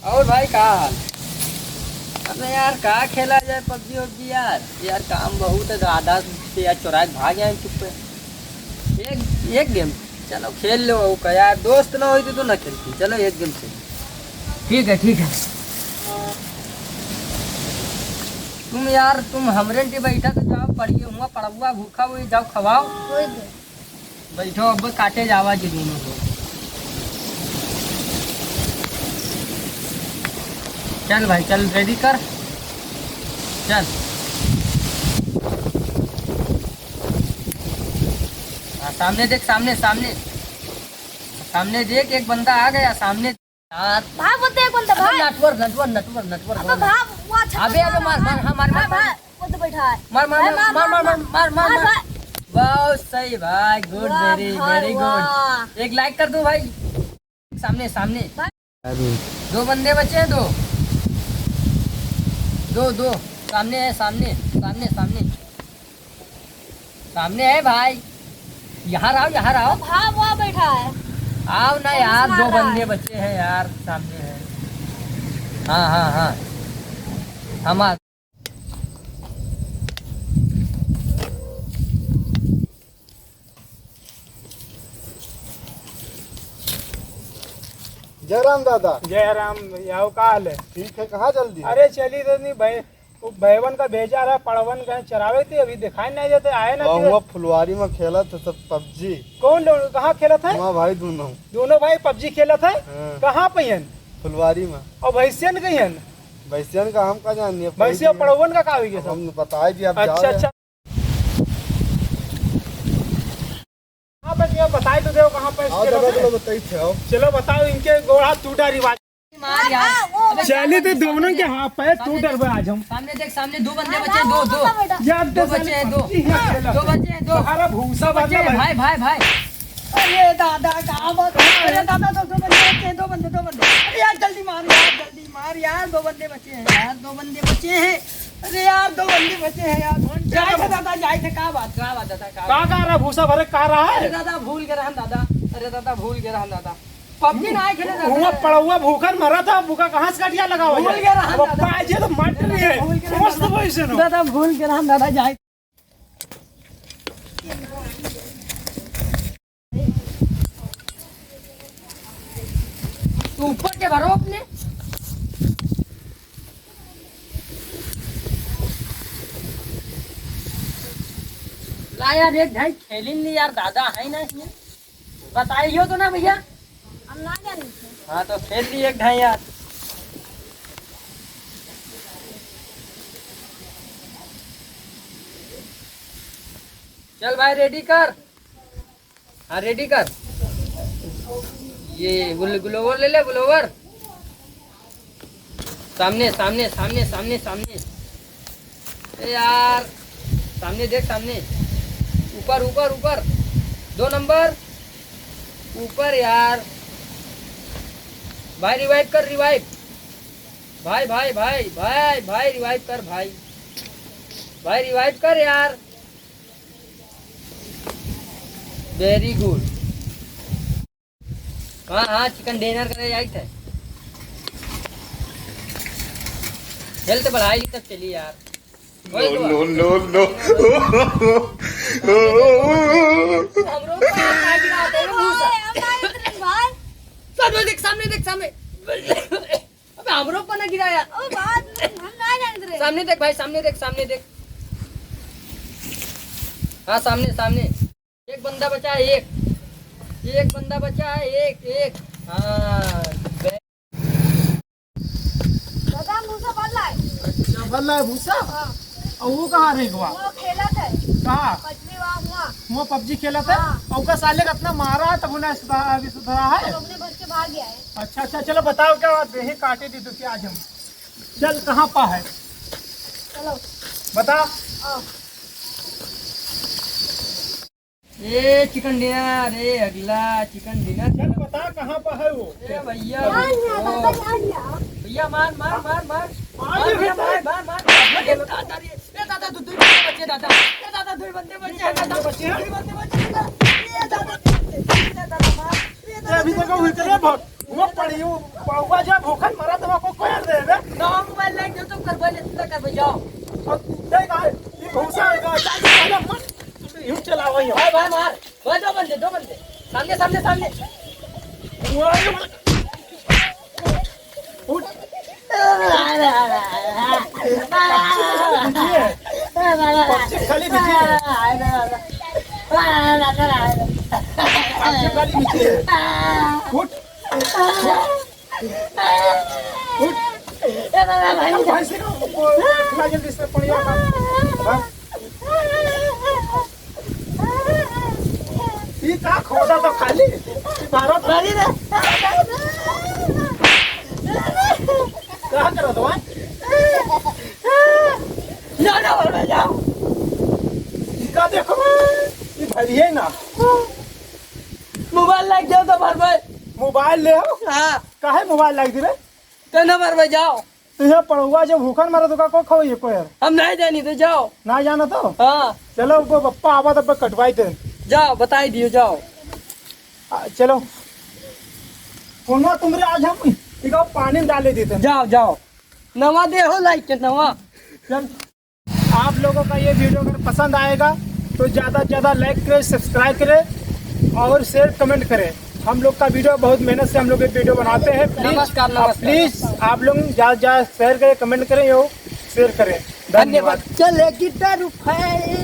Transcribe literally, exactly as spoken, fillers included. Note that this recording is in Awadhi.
और भाई, का हाल? अबे यार, का खेला जाए पबजी वबजी यार? यार, काम बहुत है, आधा से यार चुराए के भाग जाए चुप्पे। एक, एक गेम, चलो खेल लो। का यार, दोस्त ना होते तो ना खेलती। चलो, एक गेम खेल। ठीक है, ठीक है। तुम यार, तुम हमरे टी बैठा तो जाओ, पढ़िए हुआ, पढ़ुआ भूखा हुई, जाओ खवाओ। बैठो, अब काटे जावा जी दोनों को। चल भाई, चल, रेडी कर, चल। हाँ, सामने देख, सामने, सामने, सामने देख, एक बंदा आ गया सामने। यार, भाग, बोलते एक बंदा, अबे भाग। नटवर, नटवर, नटवर, नटवर, अबे भाग। भाग, वो अच्छा अबे, अबे, मार, मार, हाँ, मार, मार, हाँ, मार। भाग, वो तो बैठा है। मार, मार, भाई, मार, मार, मार, मार, मार, मार, मार, मार, मार। मार। बहुत सही भाई, good, वाह very, भाई, very good। वाह। एक like कर दो भाई। सामने, सामने। भाई। दो बंदे बचे हैं, दो। दो, दो। सामने है, सामने, सामने, सामने। सामने है भाई, यहाँ रहो, यहाँ रहो। भाग, वहाँ बैठा है। आओ ना यार, दो बंदे बचे हैं यार, सामने है। हाँ, हाँ, हाँ, हम आ। जय राम दादा। जय राम भैया, का हाल है? ठीक है, कहाँ चल दिए? अरे चली तो नहीं भाई, वो बैवन का भेजा रहा, पड़वन कहीं चरावे थे, अभी दिखाई नहीं देते, आए ना और थे। वो फुलवारी में खेला था सब पबजी। कौन लोग, कहाँ खेला था? वहाँ भाई दोनों। दोनों भाई पबजी खेला था? हाँ। कहाँ पे हन? फुलवारी में। और भैंसियन कहीं हन? भैंसियन का हम का जानिए, भैंसिया पड़वन का का हुई अब सब? हम बताए दिए, अब अच्छा, जाओ। अच्छा। कहाँ पे गया? बताई तो देव, कहाँ पे आओ, खेलो दादा, थे? चलो बताई थे, आओ। चलो बताओ, इनके गोड़ हाथ टूटा रिवाज। मार यार। अबे चली तो दोनों के हाथ पैर टूट डरबे आज हम। सामने देख, सामने दो बंदे बचे, दो, दो। यार दो दो बचे, दो। पच्चीस ना खेला। दो बचे, दो। सारा भूसा दो बचे, भरना भाई, भाई, भाई। अरे दादा, का बात है? अरे दादा, दो, दो बंदे बचे, दो बंदे, दो बंदे। अरे यार, जल्दी मार यार, जल्दी मार यार, दो बंदे बचे हैं यार, दो बंदे बचे हैं। अरे यार, दो बंदे बचे हैं यार। कौन जाए थे दादा, जाए थे, का बात, का बात दादा, का का बात? का रहा भूसा भरे, का रहा है? अरे दादा, भूल गए रहन दादा, अरे दादा, भूल गए रहन दादा। पबजी ना खेले दादा। हुआ पड़वा भूखन मरा था, भूखा कहाँ से कटिया लगावा भूल जाए? गए रहन अब दादा। पाए जे तो मट रही है। भूल गए रहन मस्त दादा। पैसे नो। दादा, भूल गए रहन दादा, जाए। तू ऊपर के भरो अपने। ला यार, एक ढाई खेलिन ली यार, दादा है ना इसमें। बताइयो तो ना भैया। हम ना जानी थे। हाँ, तो खेल ली एक ढाई यार। चल भाई, रेडी कर। हाँ, रेडी कर। ये ग्लो-, ग्लोवर ले ले, ग्लोवर। सामने, सामने, सामने, सामने, सामने। ए यार, सामने देख, सामने। ऊपर, ऊपर, ऊपर। दो नंबर। ऊपर यार। भाई, रिवाइव कर, रिवाइव। भाई, भाई, भाई, भाई, भाई, रिवाइव कर भाई। भाई, रिवाइव कर यार। Very good। हाँ, हाँ, चिकन डिनर करे जाइत है। हेल्थ बढ़ाई ली तब चली यार। ओए, no, no, no। तू हमरो को काहे गिरा दे रे मुंह से? भाई, हम ना इतरन भाई। सामने देख, सामने देख, सामने। अबे हमरो पर ना गिराया। ओ बात नहीं, हम ना जानते रहे। सामने देख भाई, सामने देख, सामने देख। हाँ, सामने, सामने। एक बंदा बचा है, एक। एक बंदा बचा है, एक, एक। हाँ, बे- दादा, भूसा बल्ला है। अच्छा, बल्ला है भूसा? हाँ। और वो कहाँ रह गवा? वो खेला था। कहाँ? पबजी वहाँ हुआ। वो पबजी खेला था? हाँ। और ओका साले का इतना मारा है, तब उन्हें सुधारा, अभी सुधारा है? तब अपने भर के भाग गया है। अच्छा, अच्छा, चलो बताओ क्या बात है, काटे दी तो क्या आज हम। चल, कहाँ पा है? चलो। बता। आओ। ए, चिकन डिनर, ए, अगला चिकन डिनर। चल, बता कहाँ पा है वो? ए, भैया, यहाँ, यहाँ, ओ। दादा, यहाँ, यहाँ। भैया, मार, मार, मार, मार। आ मार, गया भैया, बेटा। मार, मार, मार। ए, दादा रे, ए, दादा, दो, दो बंदे बचे, दादा। ए, दादा, दो बंदे बचे हैं, दादा। बचे हैं? दो बंदे बचे हैं, दादा। ए, दादा, ए, दादा, मार। ए, ए, दादा, अभी तक वो इतने भग-, वो पड़ी, वो पड़वा जा, भूखन मरा तो वो नहीं भाई, ये भूसा है, गाय, गाय, गाय, मत, यूं चलाओ ये। भाई, भाई, मार। भाई, दो बंदे, दो बंदे। सामने, सामने, सामने। उठ। पक्षी खाली बिजी है। पक्षी खाली बिजी है। उठ। उठ। ए बाबा, भाई। भाई से को, को, उठा जल्दी से, पड़िया का। हाँ। ई का खोदा तो खाली? ई भारत खाली रे। का करत हो? ना, ना, ना, जाओ। ई का देखो? ई भरिए ना। मोबाइल लाग जाओ तो भर भाई। मोबाइल ले आओ। हाँ। काहे मोबाइल लाग दिबे? तो ना भर भाई, जाओ। तो यहाँ पड़ुआ जब भूखन मरत होगा, को खवाइए को यार? हम नहीं जानी, तो जाओ। ना जाना तो? हाँ। चलो, वो पप्पा आवा तब कटवाई दे। जाओ, बताई दियो, जाओ। आ, चलो। फोनवा तुमरे आज हम इका पानी में डाले देते हैं। जाओ, जाओ। नवा दे हो लाइक के नवा। चल। आप लोगों का ये वीडियो अगर पसंद आएगा तो ज़्यादा से ज़्यादा लाइक करें, सब्सक्राइब करें और शेयर कमेंट करें। हम लोग का वीडियो बहुत मेहनत से हम लोग ये वीडियो बनाते हैं। प्लीज, नमस्कार, आप नमस्कार। प्लीज आप लोग ज़्यादा से ज़्यादा शेयर करें, कमेंट करें और शेयर करें। धन्यवाद। धन्यवाद। चले गिटार उठाए।